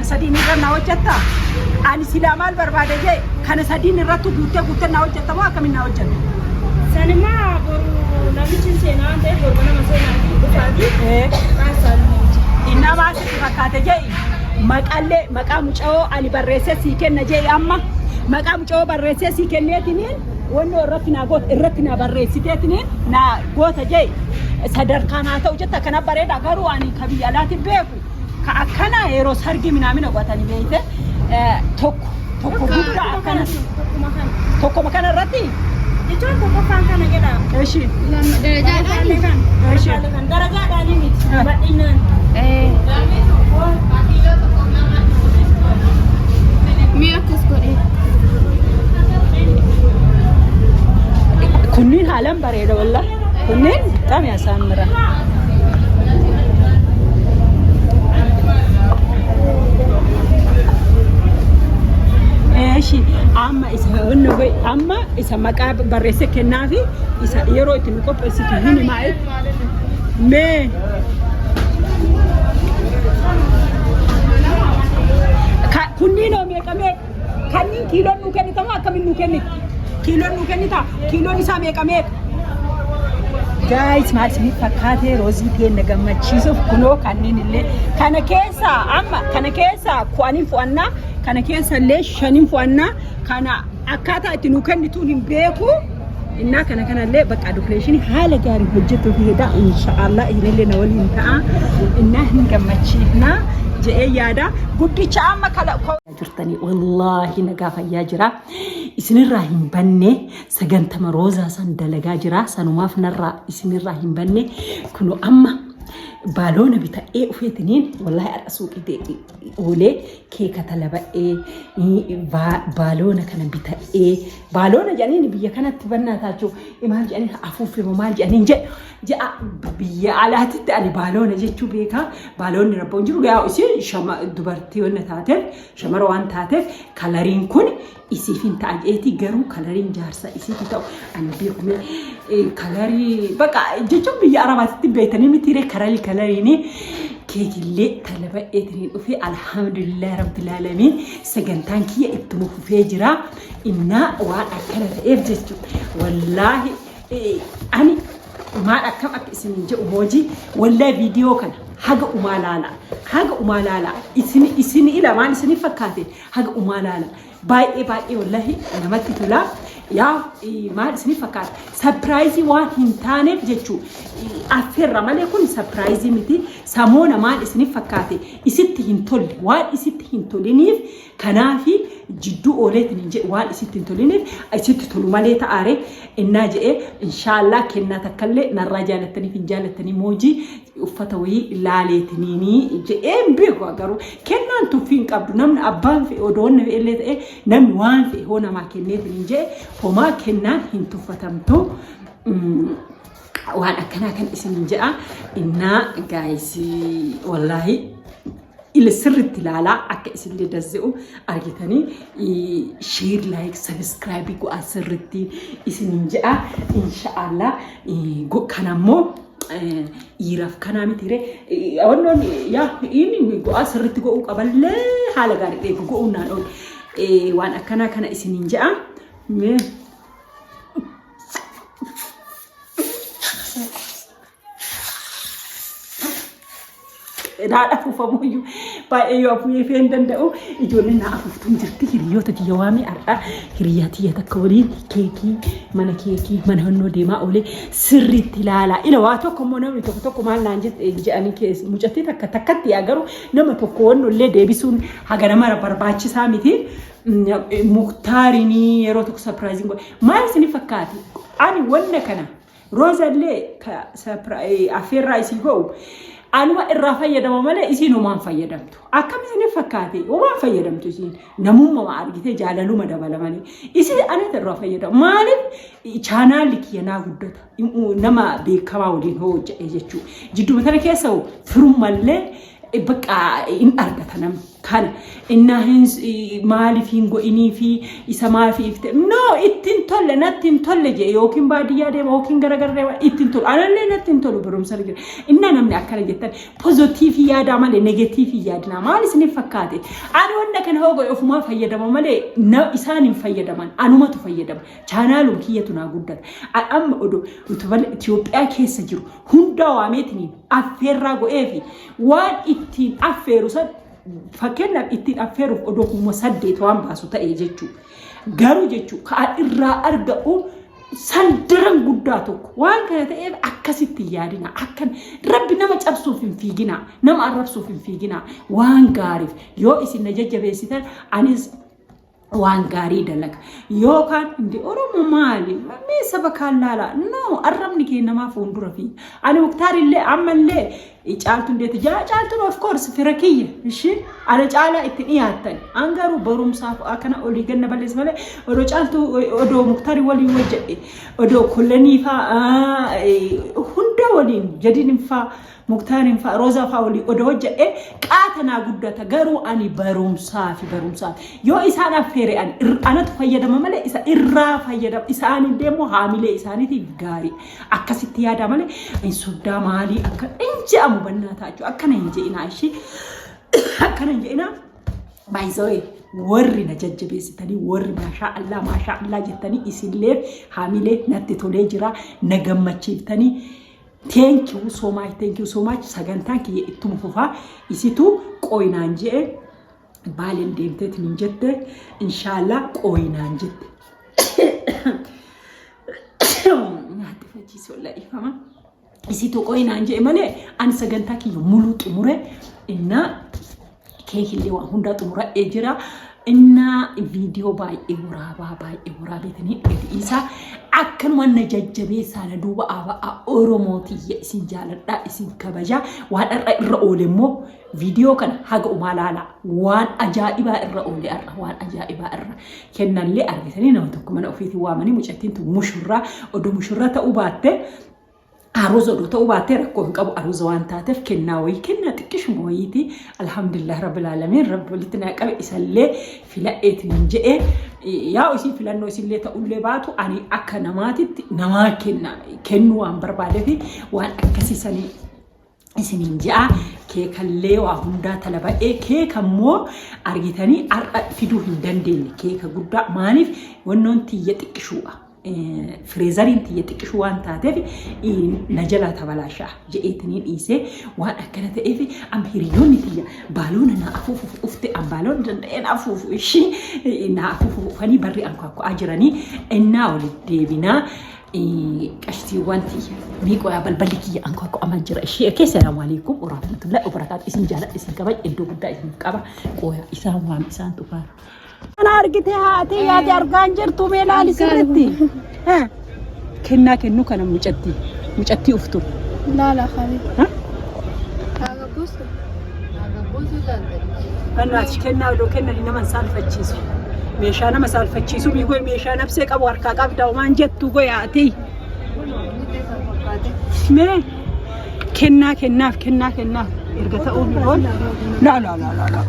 Kan sadiin irra na hojjetta? Ani silaa maal barbaade jee, kana sadiin irrattu guuttee guuttee na hojjetta moo akkamiin na hojjetta? Sanimaa boru namichi seenaa waan ta'eef boru nama seenaa fi dhufaati. Qaasaan namichi. Innamaa sitti fakkaate jee, maqallee maqaa mucayoo ani barreessee sii kenna jee. Amma maqaa mucayoo barreessee sii kenneetiniin wanni irratti naa goota, irratti naa barreessiteetiniin naa goota jee. Sadarkaan haa ta'u jetta, kana bareeda. Garuu ani ka biyya alaatti beeku ka akkana yeroo sargii minaamina godhatanii beeyte, tokko tokko guddaa akkana. Tokkuma kana. Tokkoma kana irratti. Jechuun tokkoffaan kana jedha. Eshi. Darajaadhaan. Kan. Eshi. Kan darajaadhaan miti. Bal'inaan. Mi'a akkas godhee. Kunniin haalaan bareeda walla. Kunneen በጣም ያሳምራል። Eeshi, amma isa wanna wayi, amma isa maqaa barreessee kennaafi isa yeroo itti nu qopheessitu hin himaa. Mee kunniin hoo meeqa meeqa? Kanniin kiiloon nuu kennita moo akkamiin nuu kennita? Kiiloon nuu kennita? Kiiloon isaa meeqa meeqa? Guys, maal isiniif fakkaate? Roozii teenna gammachiisuuf kunoo kanneen illee kana keessa, amma kana keessa 10n fu'annaa, kana keessa illee 5n fu'annaa. Kana akkaataa itti nuu kennituun hin beeku. Innaa kana kanallee bakka decoration haala gaarii hojjetuuf heda, inshaallah isinillee na waliin ta'a. Innaa hin gammachiifnaa je'ee yaada guddicha amma kala jirtanii. Wallaahi nagaa fayyaa jira, isinirraa hin banne. Sagantama roozaa san dalagaa jira, sanumaaf narraa isinirraa hin banne. Kunu amma baaloona bita'ee ufeetiniin wallaahi har'a suuqii oolee keeka talaba'ee baaloona kana bita'ee. Baaloona jedhaniin biyya kanatti bannaa taachuu maal jedhaniin, afuuffee maal jedhaniin jedha ja'a. Biyya alaatitti ani baaloona jechuu beekaa. Baaloonni rabboon jiru yaa isheen shama dubartii wanna taateef, shamara waan taateef coloriin kun isiif hin ta'a jeeti. Garuu coloriin jaarsa isiitu ta'u ani beekume colorii baqa jechuun biyya arabaatitti beektanii mitiiree coloriin keekillee talaba'eetiin dhufee. Alhamdulillah rabbil aalamiin, sagantaan kiyya ittuma fufee jira. Innaa waan akkana ta'eef jechuudha, wallaahi ani maal akkam akka isin jedhu moojii. Wallaahi viidiyoo kana haga umaa laala, haga umaa laala. Isin ila maal isinif fakkaate? Haga umaa laala, baay'ee baay'ee wallaahi namatti tola. Yaa maal isinif fakkaata? Surprise waan hin taaneef jechuu affeerra malee kun surprise miti. Samoona maal isinif fakkaate? Isitti hin tolle, waan isitti hin toliniif kanaafi jidduu ooleetiin hin jedhu. Waan isitti hin toliniif isitti tolu malee ta'aare innaa jedhee. Inshaallah kennaa takkallee narraa jaalattaniif hin jaalattanii moojii uffata wayii laaleetiniinii jedhee hin beeku. Garuu kennaan tuffii hin qabdu. Namni abbaan fe'e odoonni fe'ellee ta'e, namni waan fe'e hoo namaa kenneetiin hin jedhe, homaa kennaan hin tuffatamtu. Waan akkanaa kan isin jedha. Innaa guys, wallaahi ila sirritti ilaalaa akka isinillee dazze'u argitanii share, like, subscribe go'aa sirritti isinin jedha. Inshaallah kanammoo dhiiraaf kanaa miti ree wannoon yaa inni go'aa sirritti go'uu qaballee haala gaarii dheegu go'uun naan oolu waan akkanaa kana isinin jedha. Mee Dhaadha afuufamuyyuu baay'ee yoo afuufee hin danda'u. Ijoolleen na afuuftuun jirti. Hiriyoota kiyya waamee har'a hiriyaa tiyya takka waliin keekii mana keekii mana honnoo deemaa oolee. Sirriitti ilaalaa. Ila waa tokko immoo namni tokko tokko maal naan jedhanii keessa mucattii takka takkatti yaa garuu nama tokko wannu illee deebisuun haga nama barbaachisaa miti. Muktaarinii yeroo tokko surpriseiin godhe maal isin fakkaate? Ani wanna kana roozallee affeerraa isii godhu anuma irraa fayyadama malee isiin homaan fayyadamtu. Akkam isin fakkaate? Homaan fayyadamtu isiin. Namummaa argitee jaalaluma dabala malee. Isin anatu irraa fayyadama. Maaliif? Channelli kiyya naa guddata. Nama beekamaa waliin hoo hojjedhe jechuudha. Jidduma tana keessa firummallee Bakka hin argata namni kana innaa hin maaliif hin godhinii fi isa maaliif ta'e, no, ittiin tolle, natti hin tolle jee, yookiin baadiyyaa deema yookiin garagara deema, ittiin tolu, anallee natti hin tolu barumsa jira. Innaa namni akkana jettan positive yaadaa malee negative yaadinaa. Maal isiniif fakkaate? Ani wanta kana hoo godhe ofumaa fayyadama malee na isaan hin fayyadaman, anumatu fayyadama. Chaanaalum kiyyatu naa guddata. Amma odoo utubala Itoophiyaa keessa jiru hundaa waameetiniin affeerraa godhee fi waan ittiin affeeru san, fakkeenyaaf ittiin affeeruuf odoo 8,000 waan baasu ta'e jechuudha. Garuu jechuudha ka'an irraa arga'u san daran guddaa tokko waan kana ta'eef akkasitti hin yaadina. Akkan rabbi nama cabsuuf hin fiigina, nama arrabsuuf hin fiigina. Waan gaariif yoo isin na jajjabeessitan anis waan gaarii dalaga. Yookaan hindi Oromoo maali mee saba kaan laalaa, no, arrabni kee namaa fuuldura fi ani Muktaar illee ammallee Caaltuun deeti jaa. Caaltuun of course fira kiyya, ishii ana caalaa itti dhiyaattan. An garuu barumsaaf akkana olii ganna balleessa malee odoo Caaltuu, odoo Muktaari waliin hojjedhe, odoo Kollanii faa hunda waliin, Jadiin faa, Muktaariin faa, Roozaa faa waliin odoo hojjedhe qaatanaa guddata. Garuu ani barumsaa fi barumsaaf yoo isaan affeere ani anatu fayyadama malee isa irraa fayyadama isaanillee immoo haamilee isaaniitiif gaarii. Akkasitti yaada malee hin soddaa maalii akka hin je'amu bannaa taachuu akkana hin je'inaa, ishee akkana hin je'inaa. Baay'isawee warri na jajjabeessitanii, warri maashaa Allah maashaa Allah jettanii, isinlee haamilee natti tolee jira, na gammachiiftanii. Thank you so much, thank you so much. Sagantaan kiyya ittuma fufaa. Isitu qooyinaan je'e, Baaleen deemteetiin hin jette, inshaallah qooyinaan jette. Nyaatti fachiisuu laifama. Isitu qooyinaan je'e malee ani sagantaa kiyya muluu xumure, innaa keekillee waan hundaa xumuradhee jira. Innaa viidiyoo baay'ee waraabaa, baay'ee waraabeetanii gadi dhiisaa. Akkanuma na jajjabeessaa, na duuba aaba'aa. Oromoo tiyya, isin jaaladhaa, isin kabajaa. Waan har'a irra oole immoo viidiyoo kana haga umaa laalaa. Waan ajaa'ibaa irra oole har'a, waan ajaa'ibaa irra. Kennallee argitanii, nama tokko mana ofiitiin waamanii, mucattiin tun mushurraa odoo mushurraa ta'uu baatte, aruuza odoo ta'uu baattee rakkoo hin qabu. Aruuza waan taateef kennaa wayii, kennaa xiqqishuma wayiiti. Alhamdulillah rabbil aalamiin, rabbi walitti naa qabe. Isallee filadheetiin hin je'e. Yaa isii filannoo isillee ta'ullee baatu, ani akka namaatitti namaa kenna kennuu waan barbaadeef waan akkasiisanii isiniin je'a. Keekallee waa hundaa talaba'ee, keeka immoo argitanii har'a fiduu hin dandeenye. Keeka guddaa maaliif wannoon tiyya xiqqishuudha. Freezeriin tiyya xiqqishuu waan taateef na jalaa tabalaashaa je'eetanii dhiisee. Waan akkana ta'eef amma hiriyoonni tiyya baaloona naa afuufuuf dhufte, an baaloona danda'een afuufu, ishii naa afuufuuf dhufanii barri ankaakku'aa jiranii. Innaa walitti deebinaa, qashtiiwwan tiyya. Miiqoyaa balballi kiyya ankaakku'amaa jira ishee keessa. Salaamu alaikum warahmatullahi wabarakaatu. Isin jaaladha, isin kabaj, iddoo guddaa isin qaba. Qooyaa isaan waam, isaan tufaara. Kana argite haati yaati argaan jirtu, mee laali sirritti. Kennaa kennu kana mucattii mucattii uftu. Laala kale. Haga buusu. Haga buusu laalta. Bannaati kennaa odoo kennanii nama hin saalfachiisu. Meeshaa nama saalfachiisu biigoo meeshaa nafsee qabu harkaa qabda waan jettu goyaati. Mee kennaa kennaaf, kennaa kennaaf erga ta'uu hin oolu. Laa laa laa laa.